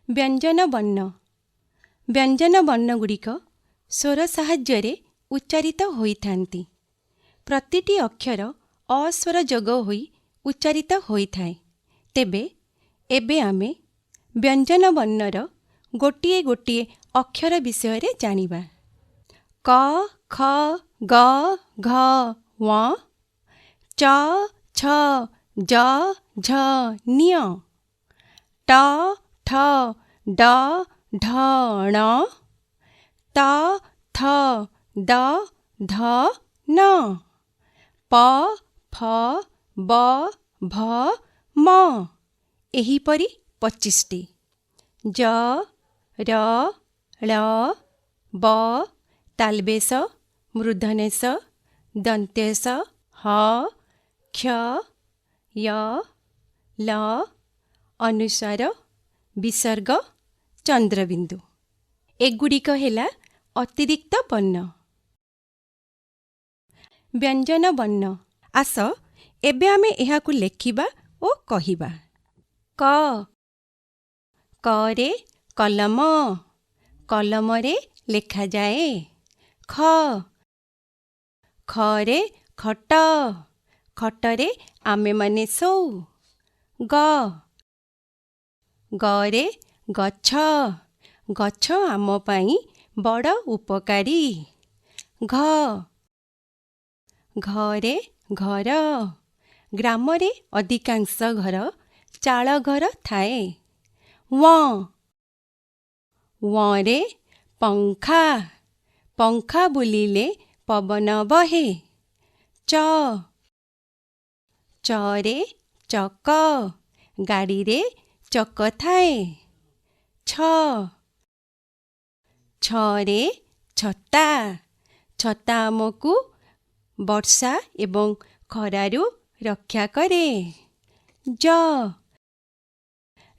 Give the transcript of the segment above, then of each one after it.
ବ୍ୟଞ୍ଜନ ବର୍ଣ୍ଣ। ବ୍ୟଞ୍ଜନ ବର୍ଣ୍ଣଗୁଡ଼ିକ ସ୍ୱର ସାହାଯ୍ୟରେ ଉଚ୍ଚାରିତ ହୋଇଥାନ୍ତି। ପ୍ରତିଟି ଅକ୍ଷର ଅ ସ୍ୱର ଯୋଗ ହୋଇ ଉଚ୍ଚାରିତ ହୋଇଥାଏ। ତେବେ ଏବେ ଆମେ ବ୍ୟଞ୍ଜନ ବର୍ଣ୍ଣର ଗୋଟିଏ ଗୋଟିଏ ଅକ୍ଷର ବିଷୟରେ ଜାଣିବା। କ, ଖ, ଗ, ଘ, ଙ, ଚ, ଛ, ଜ, ଝ, ଞ, ଟ, ଠ, ଡ, ଢ, ଣ, ତ, ଥ, ଦ, ଧ, ନ, ପ, ଫ, ବ, ଭ, ମ। ଏହିପରି 25ଟି। ଜ, ର, ଳ, ବ, ତାଲବେଶ, ମୂର୍ଦ୍ଧନ୍ୟ ସ, ଦନ୍ତ୍ୟ ସ, ହ, କ୍ଷ, ୟ, ଲ, ଅନୁସ୍ୱାର, ବିସର୍ଗ, ଚନ୍ଦ୍ରବିନ୍ଦୁ। ଏଗୁଡ଼ିକ ହେଲା ଅତିରିକ୍ତ ବର୍ଣ୍ଣ। ବ୍ୟଞ୍ଜନ ବର୍ଣ୍ଣ। ଆସ, ଏବେ ଆମେ ଏହାକୁ ଲେଖିବା ଓ କହିବା। କ। କରେ କଲମ। କଲମରେ ଲେଖାଯାଏ। ଖ। ଖରେ ଖଟ। ଖଟରେ ଆମେମାନେ ଶୋଉ। ଗ। ଗରେ ଗଛ। ଗଛ ଆମ ପାଇଁ ବଡ଼ ଉପକାରୀ। ଘ। ଘରେ ଘର। ଗ୍ରାମରେ ଅଧିକାଂଶ ଘର ଚାଳ ଘର ଥାଏ। ୱ। ୱରେ ପଙ୍ଖା। ପଙ୍ଖା ବୁଲିଲେ ପବନ ବହେ। ଚ। ଚରେ ଚକ। ଗାଡ଼ିରେ ଚକ ଥାଏ। ଛ। ଛରେ ଛତା। ଛତା ଆମକୁ ବର୍ଷା ଏବଂ ଖରାରୁ ରକ୍ଷା କରେ। ଜ।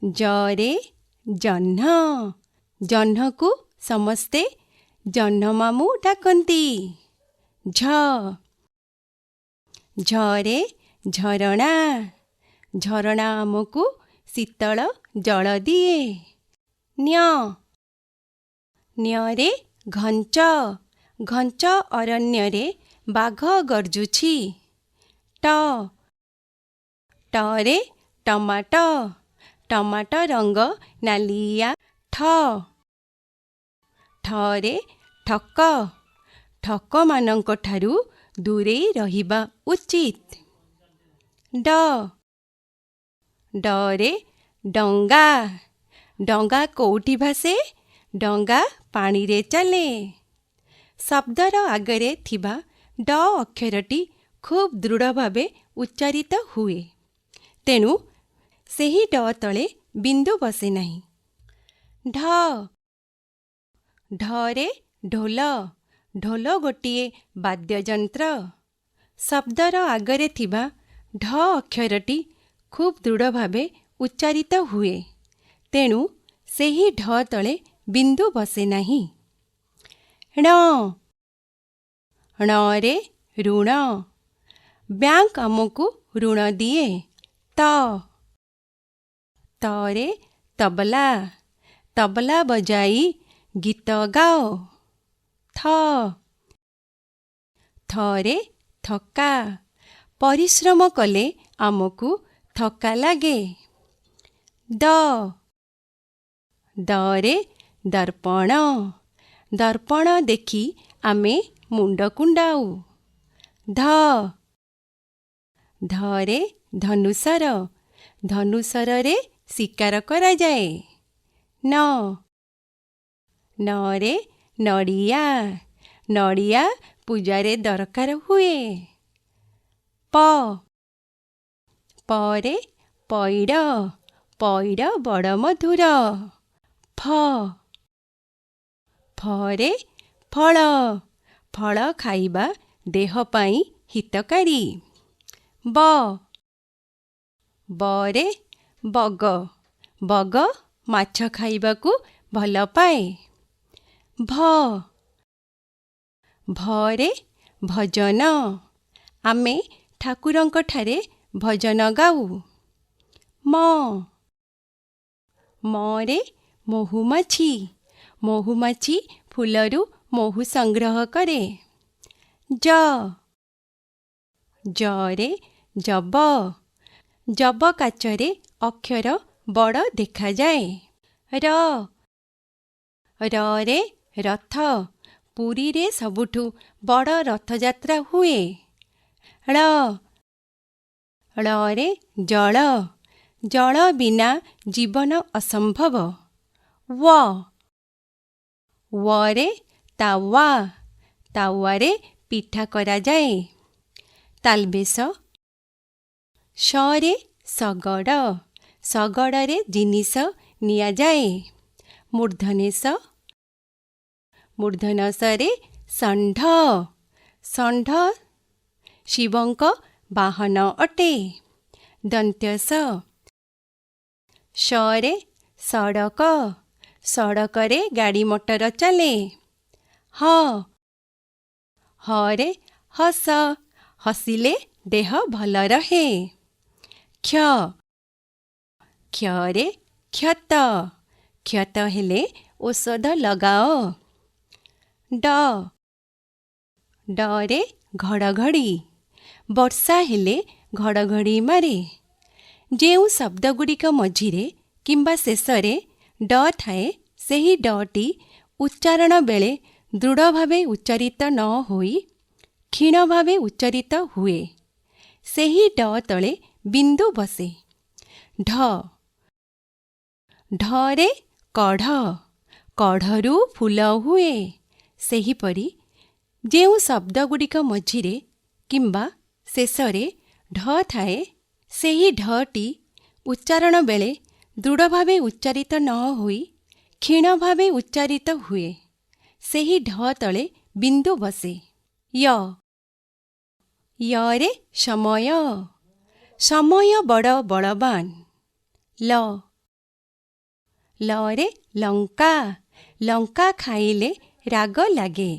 ଜରେ ଜହ୍ନ। ଜହ୍ନକୁ ସମସ୍ତେ ଜହ୍ନମାମୁଁ ଡାକନ୍ତି। ଝ। ଝରେ ଝରଣା। ଝରଣା ଆମକୁ ଶୀତଳ ଜଳ ଦିଏ। ନ୍ୟ। ନ୍ୟରେ ଘଞ୍ଚ। ଘଞ୍ଚ ଅରଣ୍ୟରେ ବାଘ ଗର୍ଜୁଛି। ଟ। ଟରେ ଟମାଟ। ଟମାଟ ରଙ୍ଗ ନାଲିଆ। ଠ। ଠରେ ଠକ। ଠକମାନଙ୍କଠାରୁ ଦୂରେଇ ରହିବା ଉଚିତ। ଡ। ଡରେ ଡଙ୍ଗା। ଡଙ୍ଗା କୋଉଠି ଭାସେ? ଡଙ୍ଗା ପାଣିରେ ଚାଲେ। ଶବ୍ଦର ଆଗରେ ଥିବା ଡ ଅକ୍ଷରଟି ଖୁବ୍ ଦୃଢ଼ ଭାବେ ଉଚ୍ଚାରିତ ହୁଏ, ତେଣୁ ସେହି ଡ ତଳେ ବିନ୍ଦୁ ବସେ ନାହିଁ। ଢ। ଢରେ ଢୋଲ। ଢୋଲ ଗୋଟିଏ ବାଦ୍ୟଯନ୍ତ୍ର। ଶବ୍ଦର ଆଗରେ ଥିବା ଢ ଅକ୍ଷରଟି ଖୁବ୍ ଦୃଢ଼ ଭାବେ ଉଚ୍ଚାରିତ ହୁଏ, ତେଣୁ ସେହି ଢ ତଳେ ବିନ୍ଦୁ ବସେ ନାହିଁ। ଣ। ଣରେ ଋଣ। ବ୍ୟାଙ୍କ ଆମକୁ ଋଣ ଦିଏ। ତ। ତରେ ତବଲା। ତବଲା ବଜାଇ ଗୀତ ଗାଅ। ଥ। ଥରେ ଥକା। ପରିଶ୍ରମ କଲେ ଆମକୁ ଥକା ଲାଗେ। ଦ। ଦରେ ଦର୍ପଣ। ଦର୍ପଣ ଦେଖି ଆମେ ମୁଣ୍ଡ କୁଣ୍ଡାଉ। ଧ। ଧରେ ଧନୁଶର। ଧନୁଶରରେ ଶିକାର କରାଯାଏ। ନ। ନରେ ନଡ଼ିଆ। ନଡ଼ିଆ ପୂଜାରେ ଦରକାର ହୁଏ। ପ। ପରେ ପଇଡ଼। ପଇଡ଼ ବଡ଼ ମଧୁର। ଫ। ଫରେ ଫଳ। ଫଳ ଖାଇବା ଦେହ ପାଇଁ ହିତକାରୀ। ବ। ବରେ ବଗ। ବଗ ମାଛ ଖାଇବାକୁ ଭଲ ପାଏ। ଭ। ଭରେ ଭଜନ। ଆମେ ଠାକୁରଙ୍କଠାରେ ଭଜନ ଗାଉ। ମ। ମରେ ମହୁମାଛି। ମହୁମାଛି ଫୁଲରୁ ମହୁ ସଂଗ୍ରହ କରେ। ଜ। ଜ ରେ ଯବ। ଯବ କାଚରେ ଅକ୍ଷର ବଡ଼ ଦେଖାଯାଏ। ର। ର ରେ ରଥ। ପୁରୀରେ ସବୁଠୁ ବଡ଼ ରଥଯାତ୍ରା ହୁଏ। ଳ। ଳ ରେ ଜଳ। ଜଳ ବିନା ଜୀବନ ଅସମ୍ଭବ। ୱ। ୱ ରେ ତାୱା। ତାୱାରେ ପିଠା କରାଯାଏ। ତାଲବେଶ। ସ ରେ ଶଗଡ଼। ଶଗଡ଼ରେ ଜିନିଷ ନିଆଯାଏ। ମୂର୍ଦ୍ଧନ୍ୟ ସ। ମୂର୍ଦ୍ଧନ୍ୟ ସ ରେ ଷଣ୍ଢ। ଷଣ୍ଢ ଶିବଙ୍କ ବାହନ ଅଟେ। ଦନ୍ତ୍ୟ ସ। ସ ରେ ସଡ଼କ। ସଡ଼କରେ ଗାଡ଼ି ମଟର ଚାଲେ। ହ। ହ ରେ ହସ। ହସିଲେ ଦେହ ଭଲ ରହେ। କ୍ଷ। କ୍ଷ ରେ କ୍ଷତ। କ୍ଷତ ହେଲେ ଔଷଧ ଲଗାଅ। ଡ। ଡ ରେ ଘଡ଼ଘଡ଼ି। ବର୍ଷା ହେଲେ ଘଡ଼ଘଡ଼ି ମାରେ। ଯେଉଁ ଶବ୍ଦଗୁଡ଼ିକ ମଝିରେ କିମ୍ବା ଶେଷରେ ଡ ଥାଏ, ସେହି ଡ ଟି ଉଚ୍ଚାରଣ ବେଳେ ଦୃଢ଼ ଭାବେ ଉଚ୍ଚାରିତ ନ ହୋଇ କ୍ଷୀଣ ଭାବେ ଉଚ୍ଚାରିତ ହୁଏ, ସେହି ଡ ତଳେ ବିନ୍ଦୁ ବସେ। ଢ। ଢ ରେ କଢ଼। କଢ଼ରୁ ଫୁଲ ହୁଏ। ସେହିପରି ଯେଉଁ ଶବ୍ଦଗୁଡ଼ିକ ମଝିରେ କିମ୍ବା ଶେଷରେ ଢ ଥାଏ, ସେହି ଢ ଟି ଉଚ୍ଚାରଣ ବେଳେ ଦୃଢ଼ ଭାବେ ଉଚ୍ଚାରିତ ନ ହୋଇ କ୍ଷୀଣ ଭାବେ ଉଚ୍ଚାରିତ ହୁଏ, ସେହି ଢ ତଳେ ବିନ୍ଦୁ ବସେ। ୟ। ୟ ରେ ସମୟ। ସମୟ ବଡ଼ ବଳବାନ। ଲ। ଲ ରେ ଲଙ୍କା। ଲଙ୍କା ଖାଇଲେ ରାଗ ଲାଗେ।